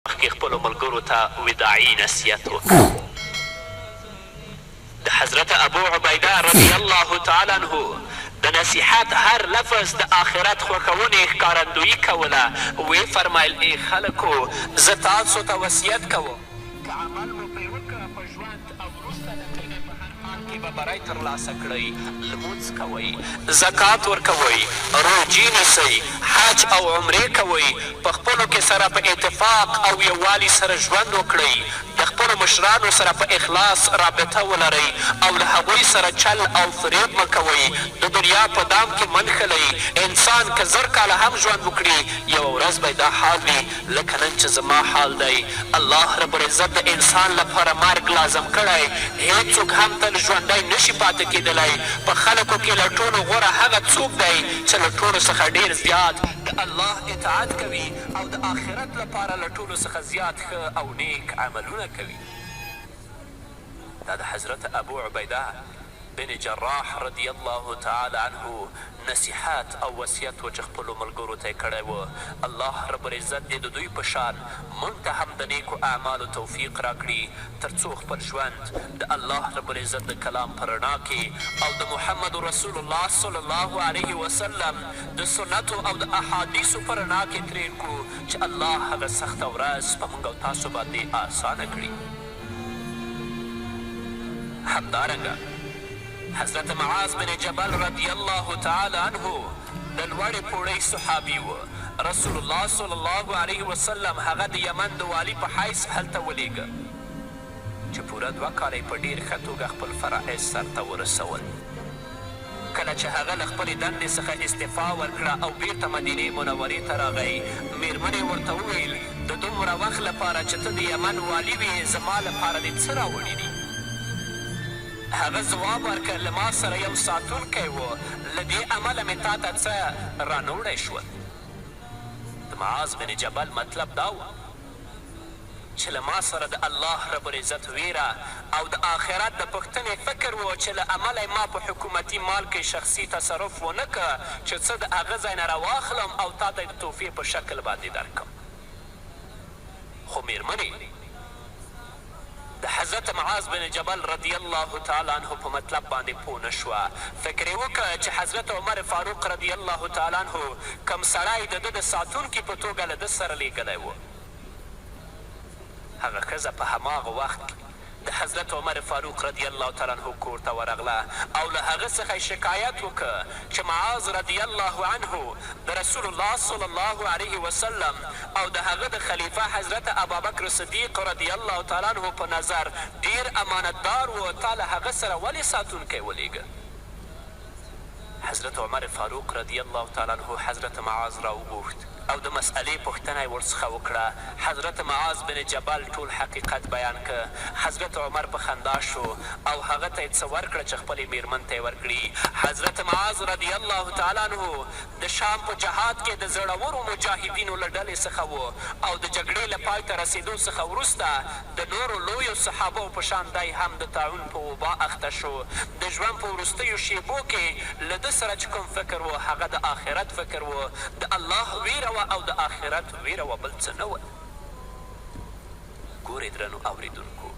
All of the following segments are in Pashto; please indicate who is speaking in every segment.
Speaker 1: مخکې خپلو ملګرو ته وداعي نصیحت وکړ. د حضرت ابو عبیده رضی الله تعالی عنه د نصیحت هر لفظ د آخرت خوښونې ښکارندویي کوله، ویې فرمایل، ای خلکو! زه تاسو ته وصیت کوم، که عمل مو پرې وکړ په ژوند او وروسته له مړینې په هر حال کې به بری ترلاسه کړئ، لمونځ کوئ، زکات ورکوئ، روژې نیسئ، حج او عمرې کوئ، په خپلو کې سره په اتفاق او یووالي سره ژوند وکړئ، د خپلو مشرانو سره په اخلاص رابطه ولرئ او له هغوی سره چل او فریب مه کوئ، د دنیا په دام کې مه نښلئ، انسان که 1000 کاله هم ژوند وکړي یوه ورځ به یې دا حال وي لکه نن چې زما حال دی. الله رب العزت د انسان لپاره مرګ لازم کړی، هېڅوک هم تل ژوندی نه شي پاتې کېدلی. په خلکو کې له ټولو غوره هغه څوک دی چې له ټولو څخه ډېر زیات د الله اطاعت کوي او د آخرت لپاره له ټولو څخه زیات ښه او نېک عملونه کوي. دا د حضرت ابو عبیده بن جراح رضی الله تعالی عنه نصیحت او وصیت و چې خپلو ملګرو ته یې کړی و. الله رب العزت دې د دوی په شان مونږ ته هم د نیکو اعمالو توفیق راکړي تر څو خپل ژوند د الله رب العزت د کلام په رڼا کې او د محمد رسول الله صلی الله علیه وسلم د سنتو او د احادیثو په رڼا کې تریر کړو چې الله هغه سخته ورځ په مونږ او تاسو باندې آسانه کړي. همدارنګه حضرت معاذ بن جبل رضی الله تعالی عنه د لوړې پوړۍ صحابي و. رسول الله صلی الله علیه وسلم هغه د یمن د والي په حیث هلته ولېږه چې پوره 2 کاله یې په ډېر ښه توګه خپل فرائض سرته ورسول. کله چې هغه له خپلې دندې څخه استعفا ورکړه او بیرته مدینې منورې ته راغی، میرمنې ورته وویل، د دومره وخت لپاره چې ته د یمن والي وې، زما لپاره دې څه راوړي دي؟ هغه ځواب ورکړ، له ما سره یو ساتونکی و، له دې امله مې تا ته څه رانه وړی شول. د معاذ بن جبل مطلب دا و چې له ما سره د الله رب العزت ویره او د آخرت د پوښتنې فکر و چې له امله یې ما په حکومتي مال کې شخصي تصرف ونه کړ چې څه د هغه ځای نه راواخلم او تا ته د تحفې په شکل باندې درکړم. خو میرمنې د حضرت معاذ بن جبل رضی الله تعالی عنه په مطلب باندې پوه نه شوه. فکر یې وکړ چې حضرت عمر فاروق رضی الله تعالی عنه کوم سړی د ده د ساتونکي په توګه له ده سره لېږلی و. هغه ښځه په هماغه وخت کې د حضرت عمر فاروق رضی الله تعالی عنه کور ته ورغله او له هغه څخه یې شکایت وکړ چې معاذ رضی الله عنه د رسول الله صلی الله علیه وسلم او د هغه د خلیفه حضرت ابابکر صدیق رضی الله تعالی عنه په نظر ډېر امانتدار و، تا له هغه سره ولې ساتونکی ولېږه؟ حضرت عمر فاروق رضی الله تعالی عنه حضرت معاذ راوغوښت او د مسئلې پوښتنه یې ورڅخه وکړه. حضرت معاذ بن جبل ټول حقیقت بیان کړ. حضرت عمر په خندا شو او هغه ته یې څه ورکړه چې خپلې میرمن ته یې ورکړي. حضرت معاذ رضی الله تعالی عنه د شام په جهاد کې د زړورو مجاهدینو له ډلې څخه و او د جګړې له پای ته رسېدو څخه وروسته د نورو لویو صحابو په شان دی هم د طاعون په وبا اخته شو. د ژوند په وروستیو شېبو کې له ده سره چې کوم فکر و، هغه د آخرت فکر و، د الله وېره وه او د آخرت وېره وه، بل څه نه ول. ګورئ درنو اورېدونکو!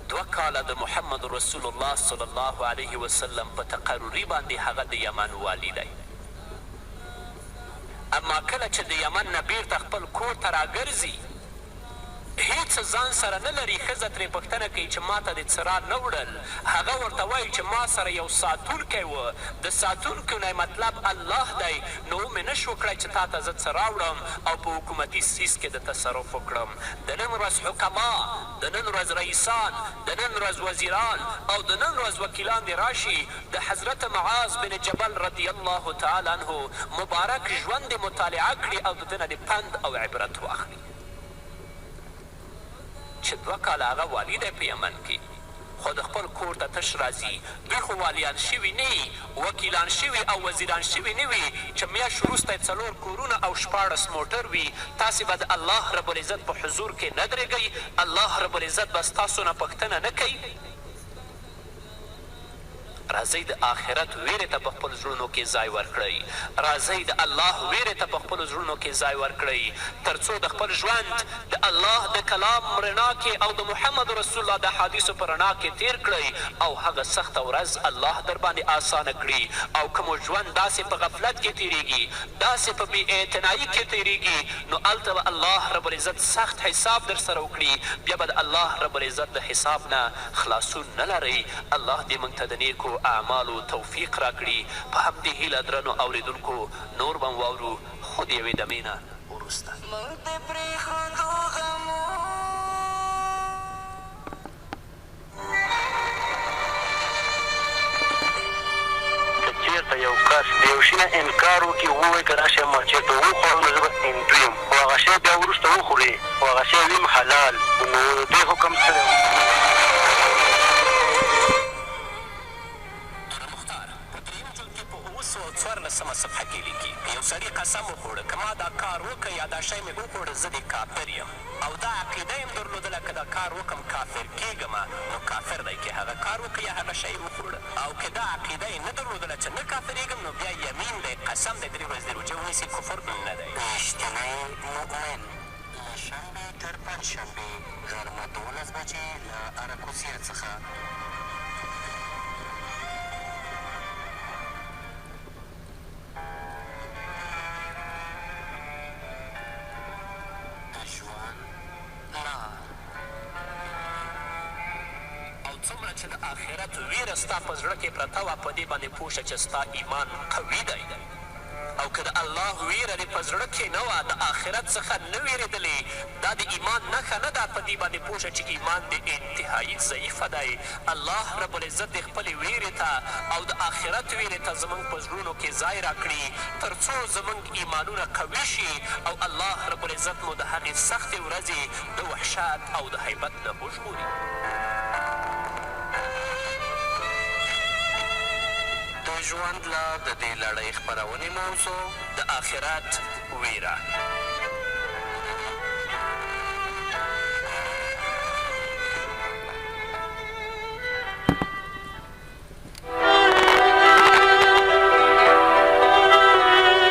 Speaker 1: 2 کاله د محمد رسول الله صلی الله علیه وسلم په تقرري باندې هغه د یمن والي دی، اما کله چې د یمن نه بیرته خپل کور ته راګرځي، هیڅ ځان سره نه لري. ښځه ترې پوښتنه کوي چې ماته دې څه را نه وړل؟ هغه ورته وایي چې ما سره یو ساتونکی و، د ساتونکي نه مطلب الله دی، نو ومې نه شو کړای چې تاته زه څه راوړم او په حکومتي څیز کې د تصرف وکړم. د نن ورځ حکما، د نن ورځ رئیسان، د نن ورځ وزیران او د نن ورځ وکیلان دې راشي، د حضرت معاذ بن جبل رضی الله تعالی عنه مبارک ژوند دې مطالعه کړي او د ده نه دې پند او عبرت واخلي. چې 2 کاله هغه والي دی په یمن کې، خو د خپل کور ته تش راځي. دوی خو والیان شوي نه، وکیلان شوي او وزیران شوي نه وي چې میاشت وروسته یې څلور کورونه او 16 موټر وي. تاسې به د الله رب العزت په حضور کې نه درېږئ؟ الله رب العزت به ستاسو نه پوښتنه نه کوي؟ راځئ د آخرت وېرې ته په خپلو زړونو کې ځای ورکړئ، راځئ د الله وېرې ته په خپلو زړونو کې ځای ورکړئ، تر څو د خپل ژوند د الله د کلام رڼا کې او د محمد رسول الله د احادیثو په رڼا کې تېر کړئ او هغه سخته ورځ الله درباندې آسانه کړي او که مو ژوند داسې په غفلت کې تېرېږي، داسې په بې اعتنايي کې تېرېږي، نو هلته به الله رب العزت سخت حساب درسره وکړي، بیا به د الله رب العزت د حساب نه خلاصون نه لرئ. الله دې موږ ته د نېکو اعمالو توفیق راکړي. په همدې هیله درنو اورېدونکو نور به هم واورو خو د یوې دمې نه وروسته.
Speaker 2: موږ دې پرېښودو غمو.
Speaker 3: که چېرته یو کس د یو شي نه انکار وکړي، ووایي که دا شی ما چېرته وخوړو نو زه به هندو یم، خو هغه شی بیا وروسته وخوري خو هغه شی وي هم حلال، نو د دې حکم څه دی؟
Speaker 1: در مختار په درېیم جلد کې په 714 مه صفحه کې لیکي، که یو سړي قسم وخوړ که ما دا کار وکړ یا دا شی مې وخوړ زه دې کافر یم او دا عقیده یې هم درلودله که دا کار وکړم کافر کېږم نو کافر دی که هغه کار وکړ یا هغه شی وخوړ او که دا عقیده یې نه درلودله چې نه کافرېږم نو بیا یمین دی قسم دی درې ورځې دې روژه ونیسي کفر نه دی.
Speaker 4: رښتینی مؤمن. له شنبې تر پنجشنبې غرمه 12 بجې له اراکوزیا څخه. د ژوند لار.
Speaker 1: او څومره چې د آخرت ویره ستا په زړه کې پرته وه په دې باندې پوه شه چې ستا ایمان قوي دی او که د الله ویره دې په زړه کې نه وه د آخرت څخه نه ویریدلې دا د ایمان نښه نه ده په دې باندې پوه شه چې ایمان دې انتهايي ضعیفه دی الله رب العزت دې خپلې ویرې ته او د آخرت ویرې ته زمونږ په زړونو کې ځای راکړي تر څو زمونږ ایمانونه قوي شي او الله رب العزت مو د هغې سختې ورځې د وحشت او د هیبت نه وژغوري.
Speaker 4: د ژوند لار د دې لړۍ خپرونې موضوع.
Speaker 1: د آخرت ویره.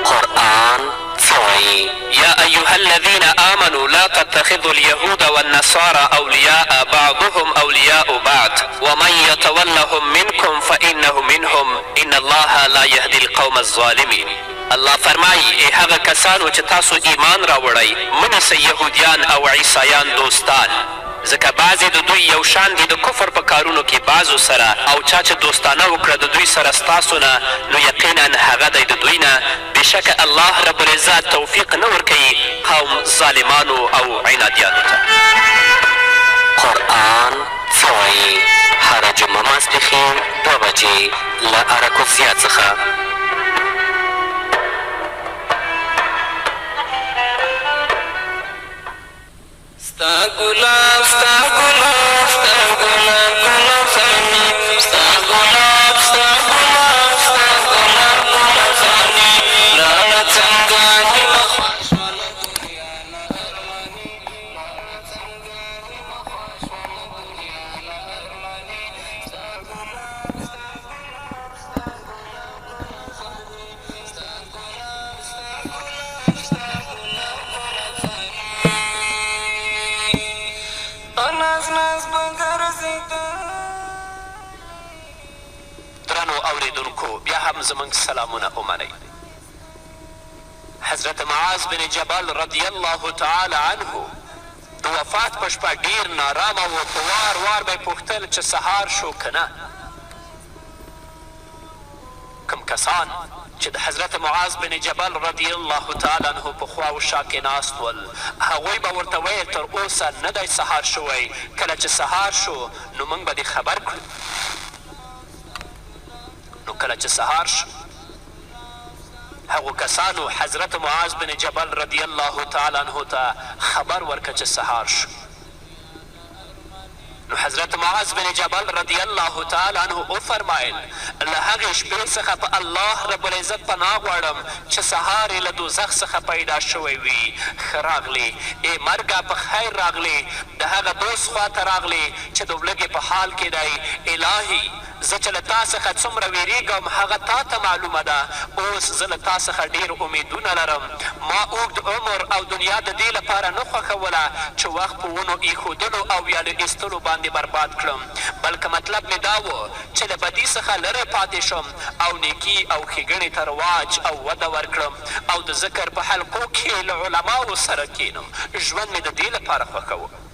Speaker 4: قرآن څه وایي؟
Speaker 1: یا ایها الذین آمنوا لا تتخذوا اليهود والنصارى اولیاء بعضهم اولیاء بعض ومن یتولهم منکم فانه منهم ان الله لا یهدی القوم الظالمین. الله فرمایي، ای هغه کسانو چې تاسو ایمان راوړی، مه نیسئ یهودیان او عیسایان دوستان، ځکه بعضې د دوی یو شان دي د کفر په کارونو کې بعضو سره او چا چې دوستانه وکړه د دوی سره ستاسو نه نو یقینا هغه دی د دوی نه، بېشکه الله رب العزت توفیق نه ورکوي قوم ظالمانو او عنادیانو ته.
Speaker 4: قرآن څه وایي؟ هره جمعه ماسپښین 2 بجې له اراکوزیا څخه.
Speaker 2: ستا ګلاب ستا ګلاب ستا ګلاب ګلاب ثاني ستا ګلاب ستا ګلاب ستا ګلاب ګلاب ثاني لاړه څنګه نیمه خوا شوله دنیا له ارماني لاړه څنګه نیمه خوا شوله دنیا له ارماني ستا ګلاب ستا ګلاب ستا ګلاب ګلاب ثاني ستا ګلاب ستا ګلاب ستا ګلاب ګلاب ثاني په ناز ناز به ګرځېده.
Speaker 1: درنو اورېدونکو بیا هم زمونږ سلامونه ومنئ. حضرت معاذ بن جبل رضی الله تعالی عنه د وفات په شپه ډېر نارامه و، په وار وار به یې پوښتل چې سهار شو که نه؟ کوم کسان چې د حضرت معاذ بن جبل رضی الله تعالی عنه په خوا و شا کې ناست ول، هغوی به ورته ویل تر اوسه نه دی سهار شوی، کله چې سهار شو نو موږ به دې خبر کړو. نو کله چې سهار شو هغو کسانو حضرت معاذ بن جبل رضی الله تعالی عنه ته خبر ورکړ چې سهار شو. نو حضرت معاذ بن جبل رضی الله تعالی عنه وفرمایل، له هغې شپې څخه په الله رب العزت پناه غواړم چې سهار یې له دوزخ څخه پیدا شوی وي، ښه راغلې، ای مرګه په خیر راغلې، د هغه دوست خوا ته راغلې چې د ولږې په حال کې دی، الهي! زه چې له تا څخه څومره وېرېږم هغه تا ته معلومه ده، اوس زه له تا څخه ډېر امېدونه لرم، ما اوږد عمر او دنیا د دې لپاره نه خوښوله چې وخت په ونو اېښودلو او ویالو اېستلو باندې برباد کړم، بلکه مطلب مې دا و چې له بدي څخه لرې پاتې شم او نېکي او ښېګڼې ته رواج او وده ورکړم او د ذکر په حلقو کښې له علماوو سره کېنم، ژوند مې د دې لپاره خوښوه.